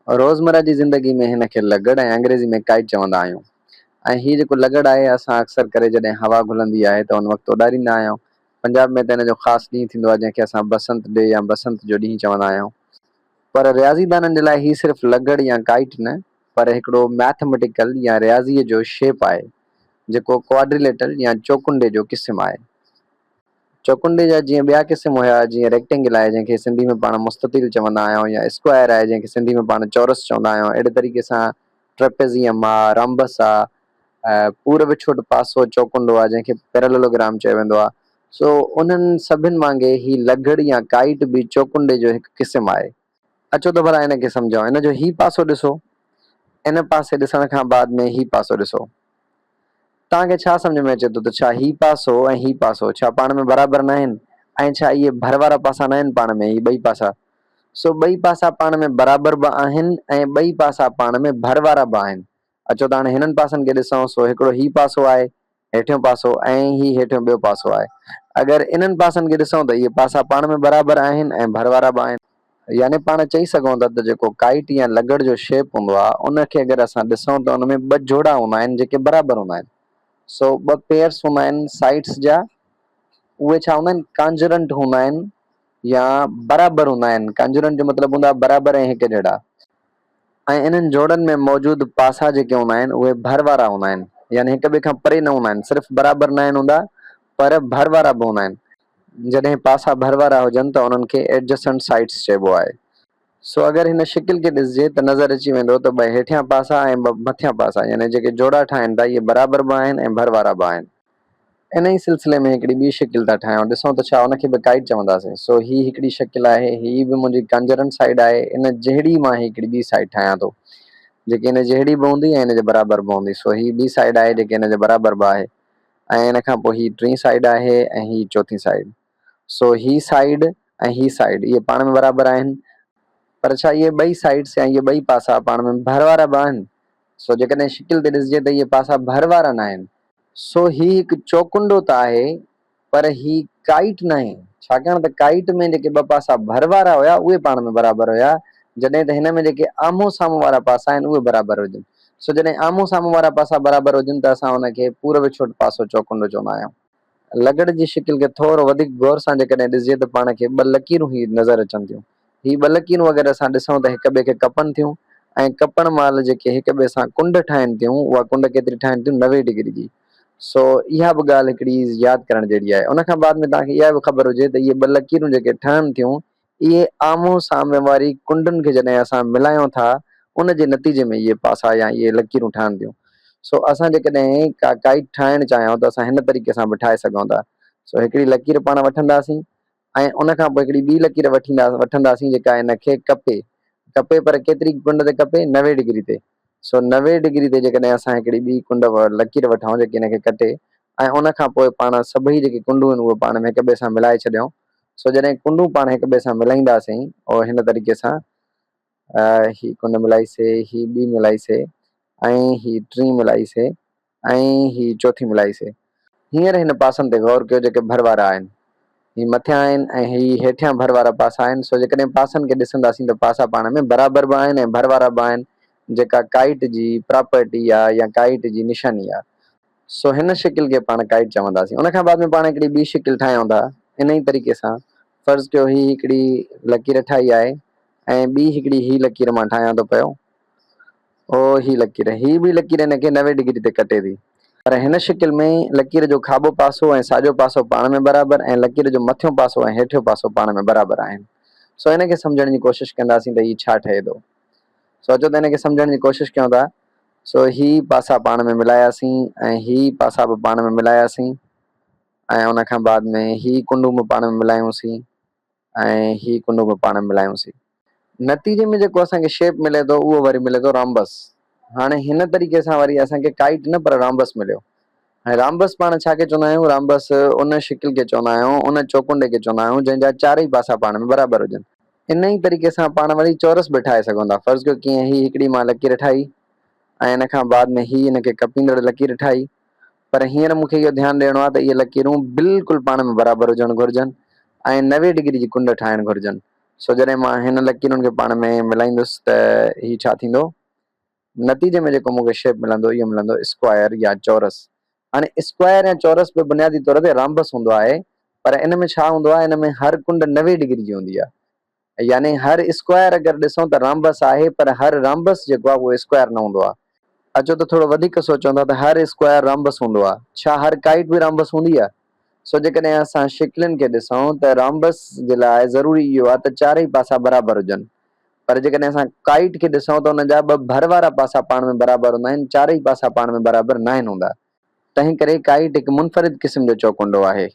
روزمره جي زندگي ۾ هن کي لڳڙ ۽ انگريزي ۾ ڪائيٽ چوندا آهيون ۽ هي جيڪو لڳڙ آهي اسان اڪثر ڪري جڏهن هوا گهلندي آهي ته ان وقت اڏاريندا آهيون. پنجاب ۾ ته هن جو خاص ڏينهن ٿيندو آهي جنهن کي اسان بسنت ڊي يا بسنت جو ڏينهن چوندا آهيون. پر رياضيدانن جي لاء هي صرف لڳڙ يا ڪائيٽ نه پر هڪڙو مئٿميٽيڪل يا رياضيء جو شيپ آهي جيڪو ڪواڊريليٽرل يا چوڪنڊي جو قسم آهي. چوڪنڊي جا جيئن ٻيا قسم هيا، جيئن ريڪٽينگل آهي جنهن کي سنڌي ۾ پاڻ مستطيل چوندا آهيون يا اسڪوائر آهي جنهن کي سنڌي ۾ پاڻ چورس چوندا آهيون، اهڙي طريقي سان ٽريپيزيم آ، رامبس آ، پور وڇوٽ پاسو چوڪنڊو آ جنهن کي پيراليلوگرام چيو ويندو آ. سو انهن سڀن وانگي هي لگهڙ يا ڪائيٽ به چوڪنڊي جو هڪ قسم آهي. اچو ته ڀلا ان کي سمجهون. ان جو هي پاسو ڏسو، ان پاسي ڏسڻ کان بعد ۾ هي پاسو ڏسو. توهان کي ڇا سمجهه ۾ اچي ٿو ته ڇا هي پاسو ۽ هي پاسو ڇا پاڻ ۾ برابر ناهن ۽ ڇا اهي ڀر وارا پاسا ناهن پاڻ ۾ هي ٻئي پاسا سو ٻئي پاسا پاڻ ۾ برابر به آهن ۽ ٻئي پاسا پاڻ ۾ ڀر وارا به آهن اچو ته هاڻي هنن پاسن کي ڏسون سو هڪڙو هي پاسو آهي هيٺيون پاسو ۽ هي هيٺيون ٻيو پاسو آهي اگر انهن پاسن کي ڏسون ته اهي پاسا پاڻ ۾ برابر آهن ۽ ڀر وارا به آهن. يعني پاڻ چئي سگهون ٿا ته جيڪو ڪائيٽ يا لغڙ جو شيپ هوندو آهي ان کي اگر اسان ڏسون ته ان ۾ ٻه جوڙا هوندا آهن جيڪي برابر هوندا آهن سو ٻه پيئرس هوندا آهن سائيڊس جا اهي ڇا هوندا آهن ڪانجرنٽ هوندا آهن يا برابر هوندا آهن ڪانجرنٽ جو مطلب هوندو آهي برابر ۽ هڪ جهڙا ۽ انهن جوڙن ۾ موجود پاسا جيڪي هوندا آهن اهي ڀر وارا هوندا آهن يعني هڪ ٻئي کان پري نه هوندا آهن صرف برابر ناهن هوندا پر ڀر وارا به هوندا آهن جڏهن پاسا ڀر وارا هجن ته انهن کي Adjacent Sites چئبو آهي. سو اگر هن شڪل کي ڏسجي ته نظر اچي ويندو ته ٻه هيٺيان پاسا ۽ ٻه مٿيان پاسا يعني جيڪي جوڙا ٺاهين ٿا اهي برابر به آهن ۽ ڀر وارا به آهن. انهي سلسلي ۾ هڪڙي ٻي شڪل ٿا ٺاهيون ڏسون ته ڇا ان کي به ڪائيٽ چونداسين. سو هي هڪڙي شڪل آهي هي به منهنجي ڪانجرنٽ سائيڊ آهي ان جهڙي مان هي هڪڙي ٻي سائيڊ ٺاهيان ٿو جيڪي ان جهڙي به هوندي ۽ ان جي برابر به هوندي سو هي ٻي سائيڊ آهي جيڪي ان جي برابر به آهي. ۽ ان کان پوء هي ٽين سائيڊ آهي ۽ هي چوٿين سائيڊ. سو هي سائيڊ ۽ هي سائيڊ اهي پاڻ ۾ برابر آهن. پر ڇا اهي ٻئي سائيڊس يا اهي ٻئي پاسا پاڻ ۾ ڀر وارا به آهن؟ سو جيڪڏهن شڪل تي ڏسجي ته اهي پاسا ڀر وارا ناهن. سو هي هڪ چوڪنڊو ته آهي پر هي ڪائيٽ ناهي، ڇاڪاڻ ته ڪائيٽ ۾ جيڪي ٻه پاسا ڀر وارا هيا اهي پاڻ ۾ برابر هيا، جڏهن ته هن ۾ جيڪي آمهون سامهون وارا پاسا آهن اهي برابر هجن. سو جڏهن آمهون سامهون وارا پاسا برابر هجن ته اسان ان کي پور وڇوٽ پاسو چوڪنڊو چوندا آهيون. لغڙ جي شڪل کي ٿورو وڌيڪ غور سان جيڪڏهن ڏسجي ته پاڻ کي ٻه لڪيرون هي نظر اچن ٿيون. هي ٻه لڪيرون اگر اسان ڏسون ته هڪ ٻئي کي ڪپن ٿيون ۽ ڪپڻ مهل جيڪي هڪ ٻئي سان ڪنڊ ٺاهين ٿيون اها ڪنڊ ڪيتري ٺاهين ٿيون 90 ڊگري جي. سو اها به ڳالهه هڪڙي ياد ڪرڻ جهڙي آهي. ان کان بعد ۾ توهان کي اها به خبر هجي ته اهي ٻه لڪيرون جيڪي ٺهن ٿيون اهي آمهون سامهون واري ڪنڊن کي جڏهن اسان ملايون ٿا ان جي نتيجي ۾ اهي پاسا يا اهي لڪيرون ٺهن ٿيون. سو اسان جيڪڏهن ڪا ڪائيٽ ٺاهڻ چاهيون ته اسان هن طريقي سان به ٺاهي سگهون ٿا. سو هڪڙي لڪير پاڻ وٺنداسين ۽ ان کان پوء هڪڙي ٻي لڪير وٺنداسين جيڪا ان کي ڪپي، ڪپي پر ڪيتري ڪنڊ تي ڪپي؟ 90 ڊگري تي. سو 90 ڊگري تي جيڪڏهن اسان هڪڙي ٻي ڪنڊ لڪير وٺون جيڪي ان کي ڪٽي ۽ ان کان پوء پاڻ سڀئي جيڪي ڪنڊون آهن اهي پاڻ ۾ هڪ ٻئي سان ملائي ڇڏيون. سو جڏهن ڪنڊون پاڻ هڪ ٻئي سان ملائينداسين او هن طريقي سان هي ڪنڊ ملائي سي، هي ٻي ملائي سي ۽ هي ٽين ملائي سي ۽ هي چوٿين ملائي سي. هينئر هن پاسن تي غور ڪيو جيڪي ڀر وارا آهن. هي مٿيان آهن ۽ هي هيٺيان ڀر وارا پاسا آهن، سو جيڪڏهن پاسن کي ڏسنداسين ته پاسا پاڻ ۾ برابر به آهن ۽ ڀر وارا به آهن، جيڪا ڪائيٽ جي پراپرٽي آ يا ڪائيٽ جي نشاني آ. سو هن شڪل کي پاڻ ڪائيٽ چونداسين. ان کان بعد ۾ پاڻ هڪڙي ٻي شڪل ٺاهيون ٿا انهي طريقي سان. فرض ڪيو هي هڪڙي لڪير ٺاهي آهي ۽ ٻي هڪڙي هي لڪير مان ٺاهيان ٿو پيو. او هي لڪير، هي به لڪير هن کي 90 ڊگري تي ڪٽي ٿي. پر هن شڪل ۾ لڪير جو کاٻو پاسو ۽ ساڄو پاسو پاڻ ۾ برابر ۽ لڪير جو مٿيون پاسو ۽ هيٺيون پاسو پاڻ ۾ برابر آهن. سو هن کي سمجهڻ جي ڪوشش ڪنداسين ته هي ڇا ٺهي ٿو. سو اچو ته هن کي سمجهڻ جي ڪوشش ڪيون ٿا. سو هي پاسا پاڻ ۾ ملاياسين ۽ هي پاسا به پاڻ ۾ ملاياسين ۽ ان کان بعد ۾ هي ڪنڊون به پاڻ ۾ ملايونسين. ۽ هي ڪنڊون به پاڻ ۾ ملايونسين. نتيجي ۾ جيڪو اسان کي شيپ ملي ٿو اهو وري ملي ٿو رامبس. هاڻي هن طريقي سان وري اسان کي ڪائيٽ نه پر رامبس مليو. هاڻي رامبس پاڻ ڇا کي چوندا آهيون؟ رامبس ان شڪل کي چوندا آهيون، ان چوڪنڊي کي چوندا آهيون جنهن جا چارئي پاسا پاڻ ۾ برابر هجن. ان ئي طريقي سان پاڻ وري چورس به ٺاهي سگهون ٿا. فرض ڪيو ڪيئن هي هڪڙي مان لڪير ٺاهي ۽ ان کان بعد ۾ هي ان کي ڪپيندڙ لڪير ٺاهي. پر هينئر مون کي اهو ڌيان ڏيڻو آهي ته اهي لڪيرون بلڪل پاڻ ۾ برابر هجڻ گهرجن ۽ 90 ڊگري جي ڪنڊ ٺاهڻ گهرجن. سو جڏهن مان هن لڪيرن کي پاڻ ۾ ملائيندس ته هي ڇا ٿيندو؟ نتيجي ۾ جيڪو مون کي شيپ ملندو اهو ملندو اسڪوائر يا چورس. هاڻي اسڪوائر يا چورس به بنيادي طور تي رامبس هوندو آهي پر ان ۾ ڇا هوندو آهي ان ۾ هر ڪنڊ 90 ڊگري جي هوندي آهي. يعني هر اسڪوائر اگر ڏسون ته رامبس آهي پر هر رامبس جيڪو آهي اهو اسڪوائر نه هوندو آهي. اچو ته ٿورو وڌيڪ سوچون ٿا ته هر اسڪوائر رامبس هوندو آهي. ڇا هر ڪائيٽ به رامبس هوندي آهي؟ سو جيڪڏهن اسان شڪلين کي ڏسون ته رامبس جي لاء ضروري اهو آهي ته چارئي پاسا برابر هجن. پر جيڪڏهن اسان ڪائيٽ کي ڏسون ته ان جا ٻه ڀر وارا پاسا پاڻ ۾ برابر هوندا آهن، چارئي پاسا پاڻ ۾ برابر ناهن هوندا. تنهنڪري ڪائيٽ هڪ منفرد قسم جو چوڪنڊو آهي.